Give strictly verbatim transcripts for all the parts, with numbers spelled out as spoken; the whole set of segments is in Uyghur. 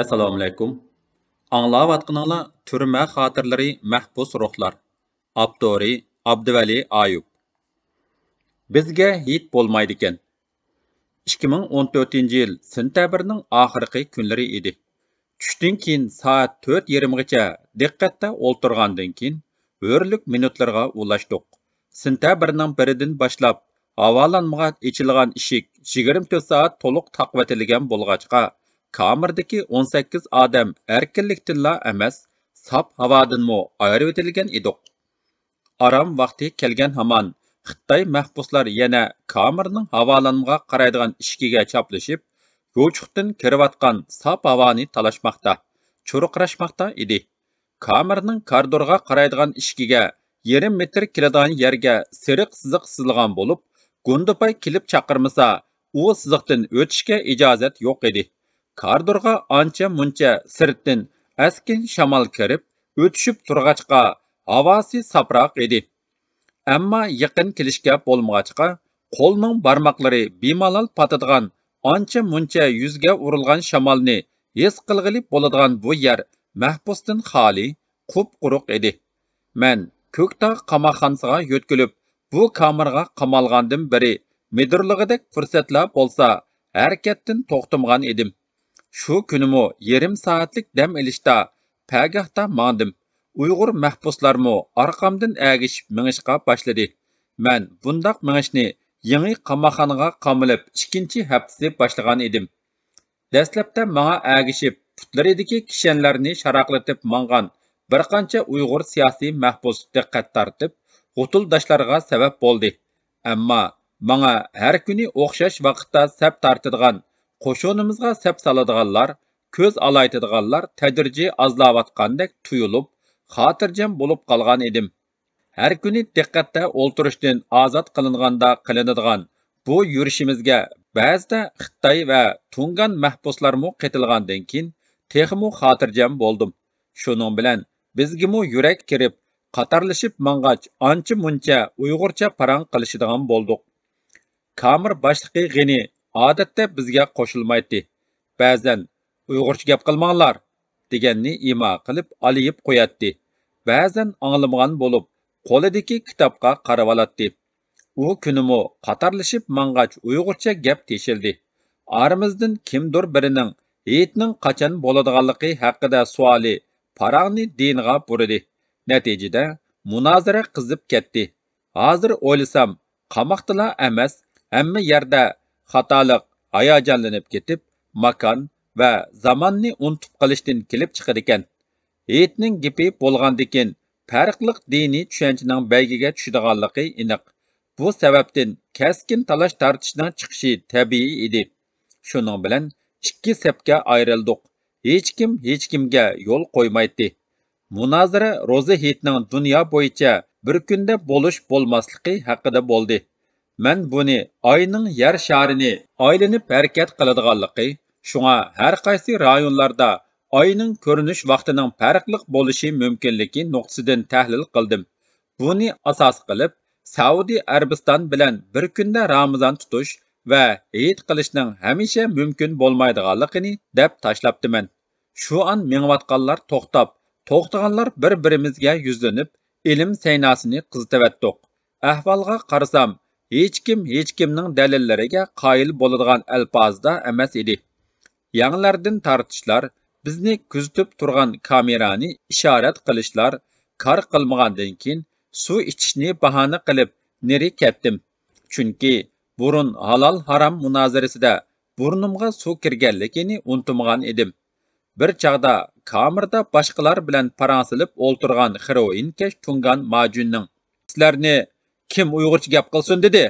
ئەسسالامۇئەلەيكۇم. ئاڭلاۋاتقىنىڭلار تۈرمە خاتىرىلىرى، مەھبۇس روھلار. ئاپتورى ئابدۇۋەلى ئايۇپ. بىزگە ھېيت بولمايدىكەن. ئىككى مىڭ ئون تۆتىنچى يىل سېنتەبىرنىڭ ئاخىرقى كۈنلىرى ئىدى. چۈشتىن كېيىن سائەت تۆت يېرىمغىچە دىققەتتە ئولتۇرغاندىن كېيىن، ھۆرلۈك مىنۇتلىرىغا ئۇلاشتۇق. سېنتەبىرنىڭ بىرىدىن باشلاپ ھاۋالانمىغا ئېچىلغان ئىشىك يىگىرمە تۆت سائەت تولۇق تاقىۋېتىلگەن بولغاچقا، كامېردىكى ئون سەككىز ئادەم ئەركىنلىكتىنلا ئەمەس، ساپ ھاۋادىنمۇ ئايرىۋېتىلگەن ئىدۇق. ئارام ۋاقتى كەلگەن ھامان، خىتاي مەھبۇسلار يەنە كامېرنىڭ ھاۋالانمىغا قارايدىغان ئىشىكىگە چاپلىشىپ، يوچۇقتىن كىرىۋاتقان ساپ ھاۋانى تالاشماقتا، چۇرقىراشماقتا ئىدى. كامېرنىڭ كارىدورغا قارايدىغان ئىشىكىگە يېرىم مېتىر كېلىدىغان يەرگە سېرىق سىزىق سىزىلغان بولۇپ، گۇندىپاي كېلىپ چاقىرمىسا، ئۇ سىزىقتىن ئۆتۈشكە ئىجازەت يوق ئىدى. كارىدورغا ئانچە مۇنچە سىرتتىن ئەسكىن شامال كىرىپ، ئۆتۈشۈپ تۇرغاچقا، ھاۋاسى ساپراق ئىدى. ئەمما يېقىن كېلىشكە بولمىغاچقا، قولنىڭ بارماقلىرى بىمالال پاتىدىغان ئانچە مۇنچە يۈزگە ئۇرۇلغان شامالنى ھېس قىلغىلى بولىدىغان بۇ يەر مەھبۇستىن خالىي، قۇپقۇرۇق ئىدى. مەن كۆكتاغ قاماقخانىسىغا يۆتكىلىپ، بۇ كامېرغا قامالغاندىن بېرى مىدىرلىغۇدەك پۇرسەتلا بولسا، ھەرىكەتتىن توختىمىغان ئىدىم. شۇ كۈنىمۇ يېرىم سائەتلىك دەم ئېلىشتا پەگاھتا ماڭدىم. ئۇيغۇر مەھبۇسلارمۇ ئارقامدىن ئەگىشىپ مېڭىشقا باشلىدى. مەن بۇنداق مېڭىشنى يېڭى قاماقخانىغا قامىلىپ ئىككىنچى ھەپتىسى باشلىغان ئىدىم. دەسلەپتە ماڭا ئەگىشىپ، پۇتلىرىدىكى كىشەنلەرنى شاراقلىتىپ ماڭغان بىر قانچە ئۇيغۇر سىياسىي مەھبۇس دىققەت تارتىپ، غۇتۇلداشلارغا سەۋەب بولدى. ئەمما ماڭا ھەر كۈنى ئوخشاش ۋاقىتتا سەپ تارتىدىغان، قوشۇنىمىزغا سەپ سالىدىغانلار، كۆز ئالايتىدىغانلار تەدرىجىي ئازلاۋاتقاندەك تۇيۇلۇپ، خاتىرجەم بولۇپ قالغان ئىدىم. ھەر كۈنى دىققەتتە ئولتۇرۇشتىن ئازاد قىلىنغاندا قىلىنىدىغان بۇ يۈرۈشىمىزگە بەزىدە خىتاي ۋە تۇڭگان مەھبۇسلارمۇ قېتىلغاندىن كېيىن، تېخىمۇ خاتىرجەم بولدۇم. شۇنىڭ بىلەن بىزگىمۇ يۈرەك كىرىپ، قاتارلىشىپ ماڭغاچ، ئانچە-مۇنچە ئۇيغۇرچە پاراڭ قىلىشىدىغان بولدۇق. كامېر باشلىقى غېنى ئادەتتە بىزگە قوشۇلمايتتى. بەزەن، «ئۇيغۇرچە گەپ قىلماڭلار» دېگەننى ئىما قىلىپ ئالىيىپ قوياتتى. بەزەن ئاڭلىمىغان بولۇپ، قولىدىكى كىتابقا قارىۋالاتتى. ئۇ كۈنىمۇ قاتارلىشىپ ماڭغاچ ئۇيغۇرچە گەپ تېشىلدى. ئارىمىزدىن كىمدۇر بىرىنىڭ ھېيتنىڭ قاچان بولىدىغانلىقى ھەققىدە سوئالى پاراڭنى دىنغا بۇرىدى. نەتىجىدە، مۇنازىرە قىزىپ كەتتى. ھازىر ئويلىسام، قاماقتىلا ئەمەس، ھەممە يەردە خاتالىق ھاياجانلىنىپ كېتىپ، ماكان ۋە زاماننى ئۇنتۇپ قېلىشتىن كېلىپ چىقىدىكەن. ھېيتنىڭ گېپى بولغاندىكىن، پەرقلىق دىنىي چۈشەنچىنىڭ بەيگىگە چۈشىدىغانلىقى ئېنىق. بۇ سەۋەبتىن كەسكىن تالاش-تارتىشنىڭ چىقىشى تەبىئىي ئىدى. شۇنىڭ بىلەن ئىككى سەپكە ئايرىلدۇق. ھېچكىم ھېچكىمگە يول قويمايتتى. مۇنازىرە روزا ھېيتنىڭ دۇنيا بويىچە بىر كۈندە بولۇش-بولماسلىقى ھەققىدە بولدى. مەن بۇنى ئاينىڭ يەر شارىنى ئايلىنىپ ھەرىكەت قىلىدىغانلىقى، شۇڭا ھەر قايسى رايونلاردا ئاينىڭ كۆرۈنۈش ۋاقتىنىڭ پەرقلىق بولۇشى مۇمكىنلىكى نۇقتىسىدىن تەھلىل قىلدىم. بۇنى ئاساس قىلىپ، سەئۇدى ئەرەبىستان بىلەن بىر كۈندە رامىزان تۇتۇش ۋە ھېيت قىلىشنىڭ ھەمىشە مۇمكىن بولمايدىغانلىقىنى دەپ تاشلاپتىمەن. شۇ ئان مېڭىۋاتقانلار توختاپ، توختىغانلار بىر-بىرىمىزگە يۈزلىنىپ، ئىلىم سەيناسىنى قىزىتىۋەتتۇق. ئەھۋالغا قارىسام، ھېچكىم ھېچكىمنىڭ دەلىللىرىگە قايىل بولىدىغان ئەلپازدا ئەمەس ئىدى. يەڭلەردىن تارتىشلار، بىزنى كۆزىتىپ تۇرغان كامېرانى ئىشارەت قىلىشلار، كار قىلمىغاندىن كېيىن سۇ ئىچىشنى باھانە قىلىپ نېرى كەتتىم. چۈنكى بۇرۇن ھالال-ھارام مۇنازىرىسىدە بۇرنۇمغا سۇ كىرگەنلىكىنى ئۇنتۇمىغان ئىدىم. بىر چاغدا كامېردا باشقىلار بىلەن پاراڭ سېلىپ ئولتۇرغان خېروئىنكەش تۇڭگان ماجۈننىڭ، «سىلەرنى كىم ئۇيغۇرچە گەپ قىلسۇن دېدى؟»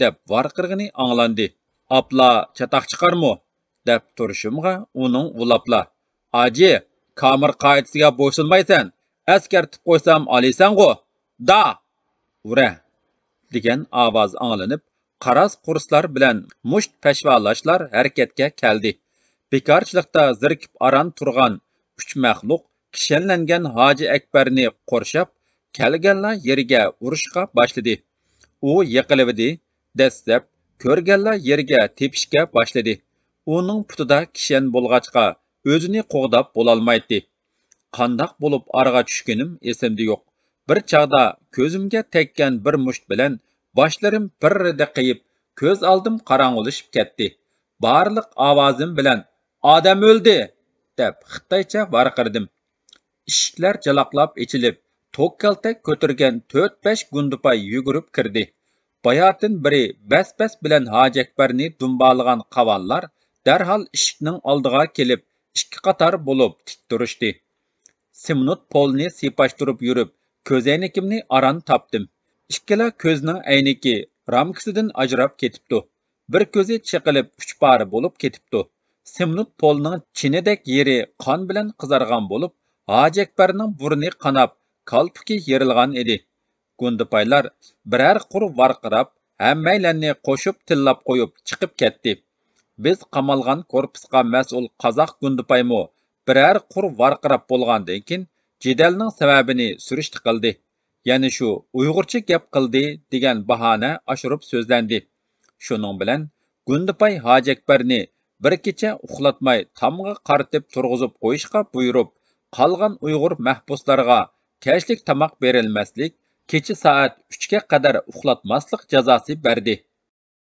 دەپ ۋارقىرىغىنى ئاڭلاندى. «ئاپلا چاتاق چىقارمۇ؟» دەپ تۇرۇشۇمغا ئۇنىڭ ئۇلاپلا، «ئاجى، كامېر قائىدىسىگە بويسۇنمايسەن، ئەسكەرتىپ قويسام ئالىسەنغۇ! دا! ئۇرە!» دېگەن ئاۋاز ئاڭلىنىپ، قاراس قۇرسلار بىلەن مۇشت پەشۋالاشلار ھەرىكەتكە كەلدى. بىكارچىلىقتا زېرىكىپ ئاران تۇرغان ئۈچ مەخلۇق كىشەنلەنگەن ھاجى ئەكبەرنى قورشاپ، كەلگەنلا يېرىگە ئۇرۇشقا باشلىدى. ئۇ يىقىلىۋىدى، دەسسەپ كۆرگەنلا يېرىگە تېپىشكە باشلىدى. ئۇنىڭ پۇتىدا كىشەن بولغاچقا، ئۆزىنى قوغداپ بولالمايتتى. قانداق بولۇپ ئارىغا چۈشكىنىم ئېسىمدە يوق. بىر چاغدا كۆزۈمگە تەگكەن بىر مۇشت بىلەن باشلىرىم بىررىدە قېيىپ، كۆز ئالدىم قاراڭغۇلىشىپ كەتتى. بارلىق ئاۋازىم بىلەن «ئادەم ئۆلدى!» دەپ خىتايچە ۋارقىرىدىم. ئىشىكلەر جالاقلاپ ئېچىلىپ، توك كالتەك كۆتۈرگەن تۆت-بەش گۇندىپاي يۈگۈرۈپ كىردى. باياتىن بىرى بەس-بەس بىلەن ھاجى ئەكبەرنى دۇمبالىغان قاۋانلار دەرھال ئىشىكنىڭ ئالدىغا كېلىپ، ئىككى قاتار بولۇپ تىك تۇرۇشتى. سىمنۇت پولنى سىيپاشتۇرۇپ يۈرۈپ، كۆزەينىكىمنى ئاران تاپتىم. ئىككىلا كۆزنىڭ ئەينىكى رامكىسىدىن ئاجراپ كېتىپتۇ. بىر كۆزى چېقىلىپ، ئۈچ پارە بولۇپ كېتىپتۇ. سىمنۇت پولنىڭ چىنىدەك يېرى قان بىلەن قىزارغان بولۇپ، ھاجى ئەكبەرنىڭ بۇرنى قاناپ، كالپۇكى يېرىلغان ئىدى. گۇندىپايلار بىرەر قۇر ۋارقىراپ، ھەممەيلەننى قوشۇپ تىللاپ قويۇپ چىقىپ كەتتى. بىز قامالغان كورپۇسقا مەسئۇل قازاق گۇندىپايمۇ بىرەر قۇر ۋارقىراپ بولغاندىن كېيىن، جېدەلنىڭ سەۋەبىنى سۈرۈشتە قىلدى. يەنە شۇ «ئۇيغۇرچە گەپ قىلدى» دېگەن باھانە ئاشۇرۇپ سۆزلەندى. شۇنىڭ بىلەن گۇندىپاي ھاجى ئەكبەرنى بىر كېچە ئۇخلاتماي تامغا قارىتىپ تۇرغۇزۇپ قويۇشقا بۇيرۇپ، قالغان ئۇيغۇر مەھبۇسلارغا كەچلىك تاماق بېرىلمەسلىك، كېچە سائەت ئۈچكە قەدەر ئۇخلاتماسلىق جازاسى بەردى.